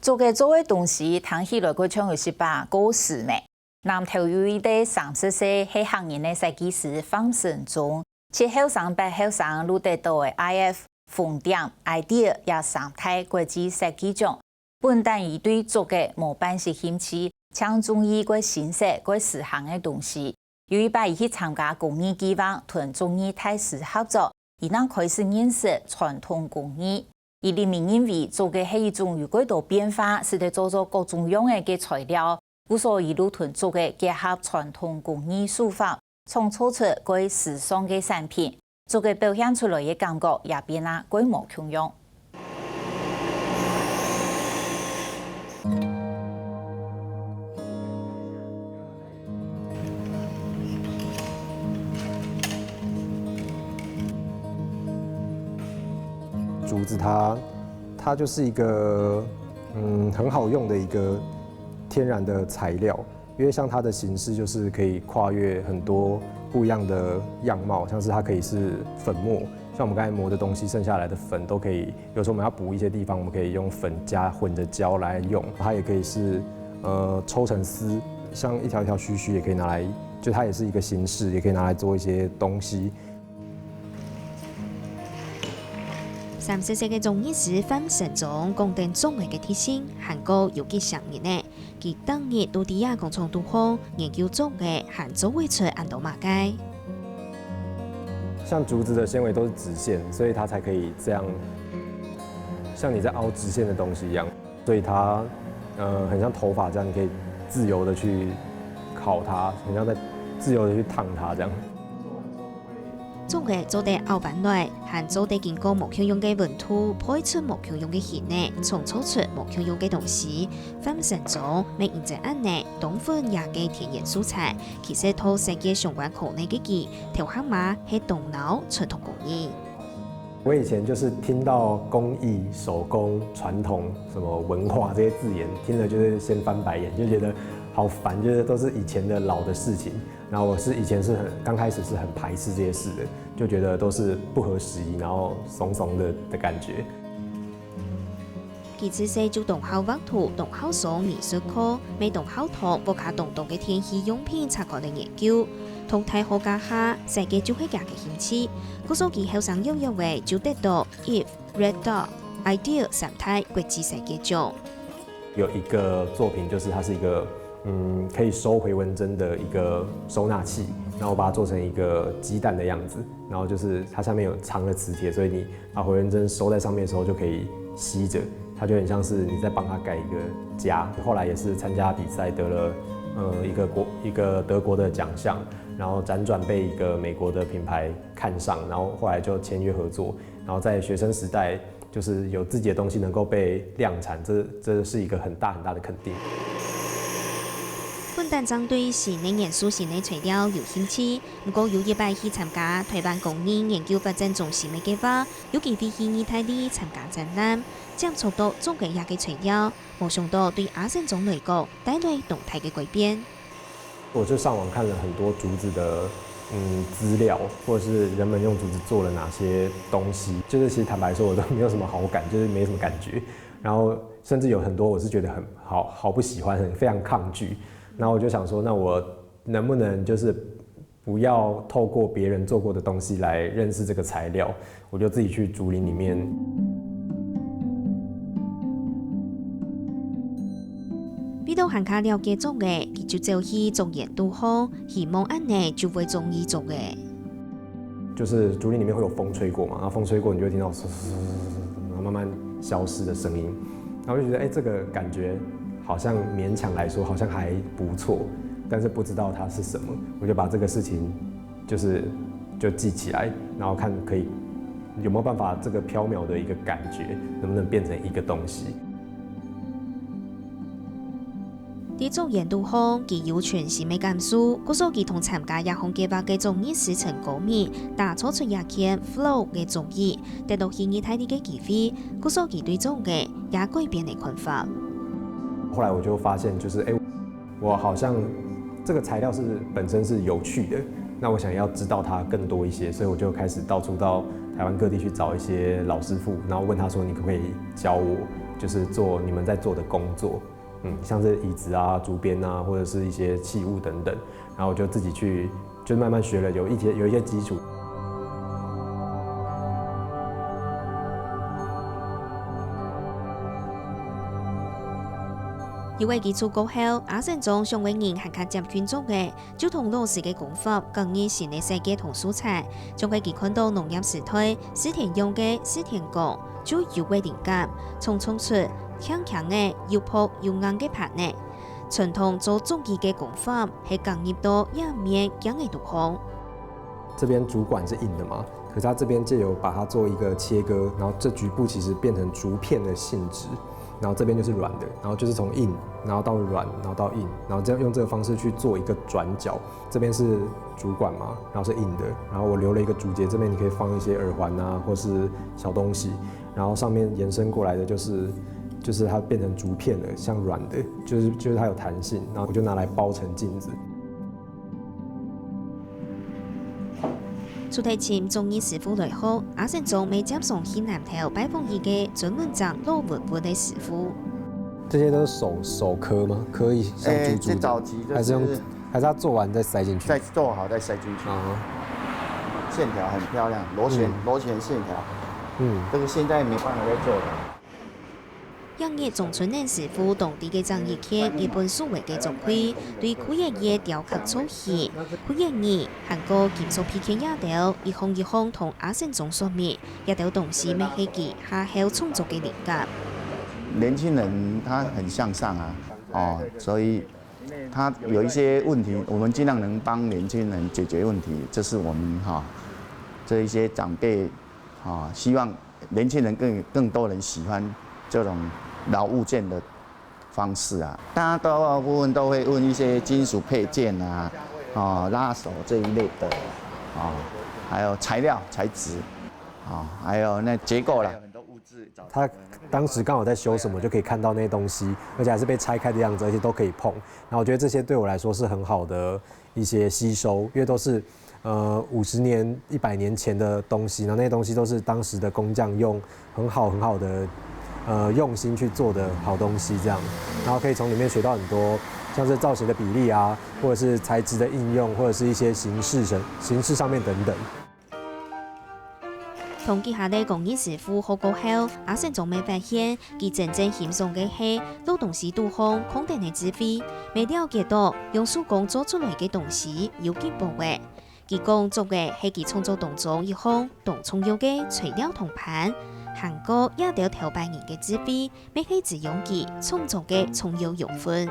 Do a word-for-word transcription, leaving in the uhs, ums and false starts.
竹仔做个東西聽起來過像有一把鑲匙呢。南投有一個三十歲係客人个設計師方承宗，七後生八後生都得到个IF紅點、IDEA也三大國際設計獎。本旦佢對竹仔無半息興趣，淨中意過新式、過時行个東西。有一擺佢去參加公益計畫，同竹藝大師合作，佢正開始認識傳統工藝。佢立明認為竹仔係一種有過多變化，使得做做各種樣个个材料，故所佢就同竹仔結合傳統工藝手法，創造出過時尚个產品。竹仔表現出來个感覺也變啊過無共樣。 竹子它，它就是一個，嗯，很好用的一個天然的材料，因為像它的形式就是可以跨越很多不一樣的樣貌，像是它可以是粉末，像我們剛才磨的東西，剩下來的粉都可以，有時候我們要補一些地方，我們可以用粉加混的膠來用，它也可以是，呃，抽成絲，像一條一條鬚鬚也可以拿來，就它也是一個形式，也可以拿來做一些東西。 三十歲个中醫師范承宗講等竹仔个特性，還過有幾十年呢。佢當日都在這工廠肚項研究竹仔還做會出恁多麼个。像竹子的纖維都是直線，所以它才可以這樣，像你在凹直線的東西一樣。 所以它，呃，很像頭髮這樣，你可以自由的去烤它，很像在自由的去燙它這樣。竹仔做得拗彎來，還做得經過無共樣个溫度，配出無共樣个形呢，創造出無共樣个東西。范承宗乜因著恁呢，當分這个天然素材，其實同世界相關可能个佢，頭下嘛係當惱傳統工藝。 我以前就是聽到工藝、手工、傳統、什麼文化這些字眼，聽了就是先翻白眼，就覺得好煩，就是都是以前的老的事情。然後我是以前是很，剛開始是很排斥這些事的，就覺得都是不合時宜，然後慫慫的的感覺。 佢自細就當好畫圖，當好上美術課，乜當好同屋下當多个電器用品拆開來研究。同大學該下，設計就係佢个興趣。故所佢後生有約會就得到IF、Red Dot、IDEA三大國際設計獎。有一個作品，就是它是一個，嗯，可以收迴紋針的一個收納器，然後我把它做成一個雞蛋的樣子，然後就是它下面有藏了磁鐵，所以你 把迴紋針收在上面的時候就可以吸著，它就很像是你在幫它蓋一個家。後來也是參加比賽，得了，呃，一個國，一個德國的獎項，然後輾轉被一個美國的品牌看上，然後後來就簽約合作，然後在學生時代就是有自己的東西能夠被量產，這，這是一個很大很大的肯定。本旦正對新个元素、新个材料有興趣，毋過有一擺去參加臺灣工藝研究發展中心个計畫， 有機會去義大利參加展覽，接觸到竹仔這个材料，無想到對阿承宗來講，帶來當大个改變。我就上網看了很多竹子的，嗯，資料，或者是人們用竹子做了哪些東西。就是其實坦白說，我都沒有什麼好感，就是沒什麼感覺。然後甚至有很多我是覺得很好，好不喜歡，很，非常抗拒。然後我就想說，那我能不能就是 不要透過別人做過的東西來認識這個材料，我就自己去竹林裡面。為著還較了解竹仔，佢就走去竹園肚項，希望恁呢就會中意竹仔。就是竹林裡面會有風吹過嘛，然後風吹過，你就會聽到嘶嘶嘶嘶嘶，然後慢慢消失的聲音，然後就覺得，哎，這個感覺好像勉強來說好像還不錯，但是不知道它是什麼，我就把這個事情就是，就記起來，然後看可以有沒有辦法這個飄渺的一個感覺能不能變成一個東西。 在竹園肚項，佢有全新个感受，故所佢同參加這項計畫个竹藝師陳高明，打造出這件flow个竹椅，得到去義大利个機會，故所佢對竹仔也改變了看法。後來我就發現，就是，哎，我好像這個材料是本身是有趣的，那我想要知道它更多一些，所以我就開始到處到臺灣各地去找一些老師傅，然後問他說：「你可不可以教我？」就是做你们在做的工作，嗯，像是椅子啊、竹编啊，或者是一些器物等等，然后我就自己去，就慢慢学了，有一些有一些基础。有个基礎過後，阿成忠想愛人還較接近種个，就同老師个工法，講入新个世界同素材，將个佢看到農業時代、水田樣个水田工，就有个靈感，創創出輕輕个又薄又硬个盤仔。傳統做種植个工法，係講入到這面驚个肚項。这边竹管是硬的嘛，可是它这边藉由把它做一个切割，然后这局部其实变成竹片的性质，然后这边就是软的，然后就是从硬，然后到软，然后到硬，然后这样用这个方式去做一个转角。这边是竹管嘛，然后是硬的，然后我留了一个竹节，这边你可以放一些耳环啊，或是小东西，然后上面延伸过来的就是就是它变成竹片了，像软的，就是就是它有弹性，然后我就拿来包成镜子。除忒尋種藝師傅來學，阿成忠乜接上去南投拜訪一个專門整老屋屋个師傅。这些都是手手刻吗？刻一像哎，珠珠的，最早期就还是用是还是它做完再塞进去？再做好再塞进去，啊，线条很漂亮，螺旋嗯螺旋线条，嗯，这个现在没办法再做了。仰月中村等師傅當地个正一件日本手畫个作品，對舊月个雕刻造型，舊月日還過金屬配件這兜，一項一項同阿成忠說明，這兜東西乜係佢下後創作个靈感。年轻人他很向上啊，哦，所以他有一些问题，我们尽量能帮年轻人解决问题，这是我们哈、这一些长辈哈、希望年轻人更更多人喜欢这种老物件的方式啊。大家大部分都会问一些金属配件啊，哦，拉手这一类的，哦，还有材料材质，哦，还有那结构啦。他当时刚好在修什么，就可以看到那些东西，而且还是被拆开的样子，而且都可以碰。然后我觉得这些对我来说是很好的一些吸收，因为都是呃五十年、一百年前的东西，然后那些东西都是当时的工匠用很好很好的呃用心去做的好东西，这样，然后可以从里面学到很多，像是造型的比例啊，或者是材质的应用，或者是一些形式上形式上面等等。同佢下个工藝師傅學過後，阿成忠乜發現，佢真正欣賞个係老東西肚項囥等个智慧，乜了解到用手工做出來个東西有幾寶貴。佢講做个係佢創作當中一項當重要个材料同盤，還過這兜頭擺人个智慧，乜係滋養佢創作个重要養分。